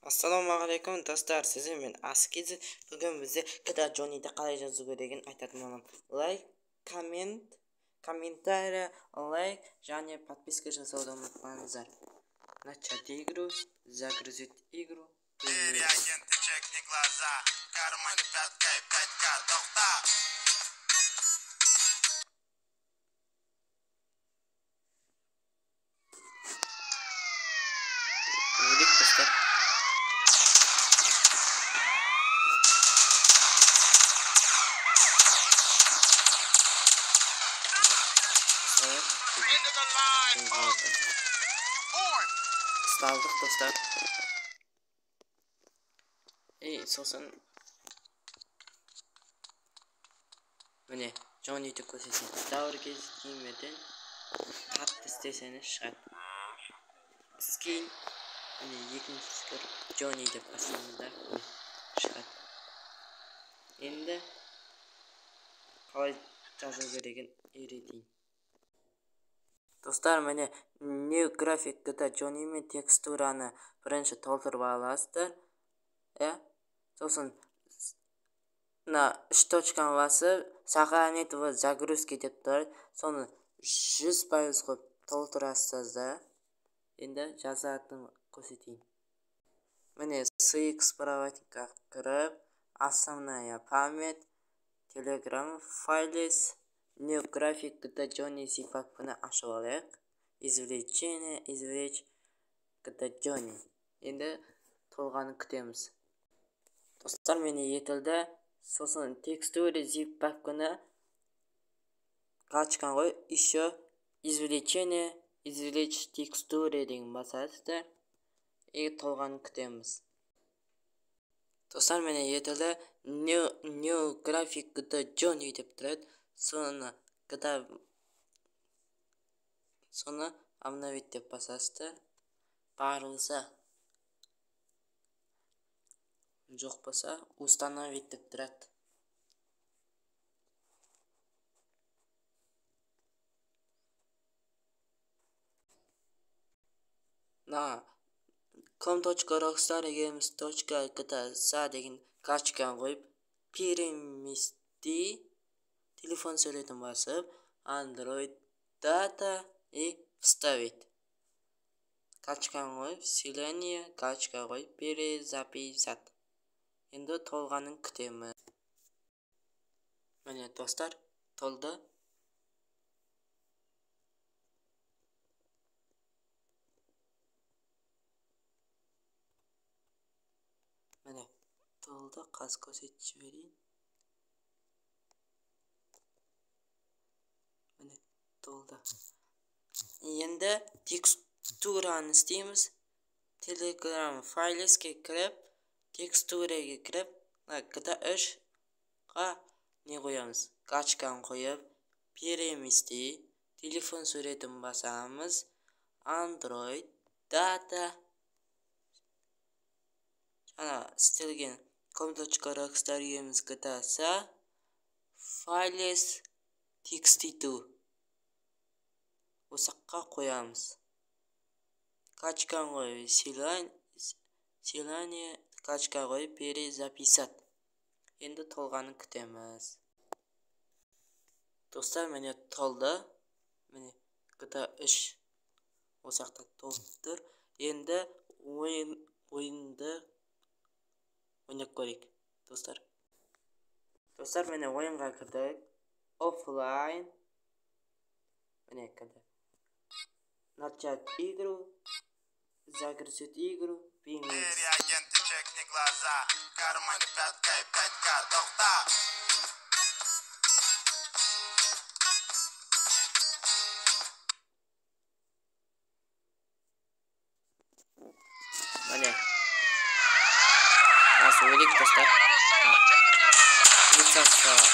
Ассалаумағалейкум достар, сіздермен Аскиз. Бүгін бізде GTA Johnny'ді қалай жазу керегін айтатын боламын. Лайк, коммент, комментарий, лайк және подписка жасауды ұмытпаңыздар. Начать игру, загрузить игру. Агенты, чекни глаза, в кармане пятка и пятка, тоқта. Өлейік, достар. Ұстайық. End of the line, punk. Ұсталдық, достар. И сосын міне Джонниді көрсетейін. Дәуір кез киімдерден қатты істесеңіз шығады. Скин, міне екіншісі кіріп Джонни деп бассаңыздар, міне шығады. Енді қалай жазу керегін үйретейін. Достар, міне New Graphic GTA Johnny мен текстураны бірінші толтырып аласыздар. Сосын мына үш точканы басып, сохранить в загрузке деп тұрады. Соны 100% қойып толтырасыздар да. Енді жазатын көрсетейін. Міне CX проводникқа кіріп, основная память, Telegram файлес, New Graphic GTA Johnny zip папканы ашып алайық. Извлечение, извлечь GTA Johnny. Енді толғанын күтеміз. Достар, міне етілді. Сосын текстуры zip папканы галочканы қойып, еще извлечение, извлечь текстуры деген басасыздар. И толғанын күтеміз. Достар, міне етілді. New Graphic GTA Johnny деп тұрады. Соны GTA, соны обновить деп басасыздар. Бар болса, жоқ болса, установить деп тұрады. Мына com точка rockstar games точка gta sa деген галочканы қойып, перемести телефон суретін басып, Android data и вставить. Галочканы қойып, селение, галочка қойып, перезаписать. Енді толғанын күтеміз. Міне достар, толды. Міне толды, қазір көрсетіп жіберейін. Міне толды. Енді текстураны істейміз. Telegram файлеске кіріп, текстураға кіріп, мына GTA 3-ға не қоямыз? Галочканы қойып, перемести, телефон суретін басамыз, Android data, жаңа істелген com точка rockstar games gta sa, файлес txt2 осаққа қоямыз. Галочканы қойып, селание, галочка қойып, перезаписать. Енді толғанын күтеміз. Достар, міне толды. Міне GTA 3 осақта толып тұр. Енді ойынды ойнап көрейік, достар. Достар, міне ойынға кірдік. Офлайн. Міне кірді. Начать игру, загрузить игру, переместить. Агенты, чекни глаза, в кармане пятка и пятка, тоқта. Міне. Нас өлейік, достар. Лица ұсталады.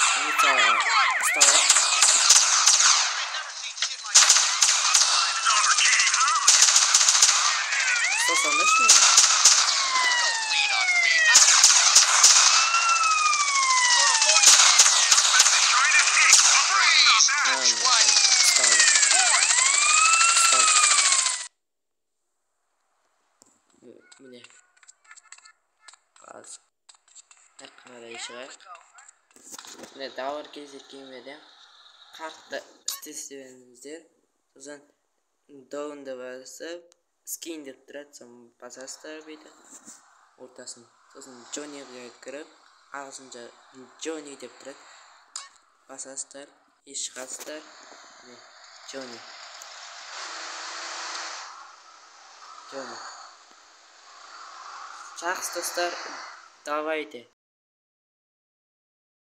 Ұстасаңдаршы мені. Ұсталды. Ұсталды. Міне. Қазір қарай шығайық. Міне, Дауыр kz геймерде қатты істесеңіздер, сосын down-ды басып, скин деп тұрады, соны басасыздар бүйтіп ортасын. Сосын Джонниге кіріп, ағылшынша Джонни деп тұрады, басасыздар и шығасыздар. Міне, Джонни, Джонни. Жақсы, достар, давайте.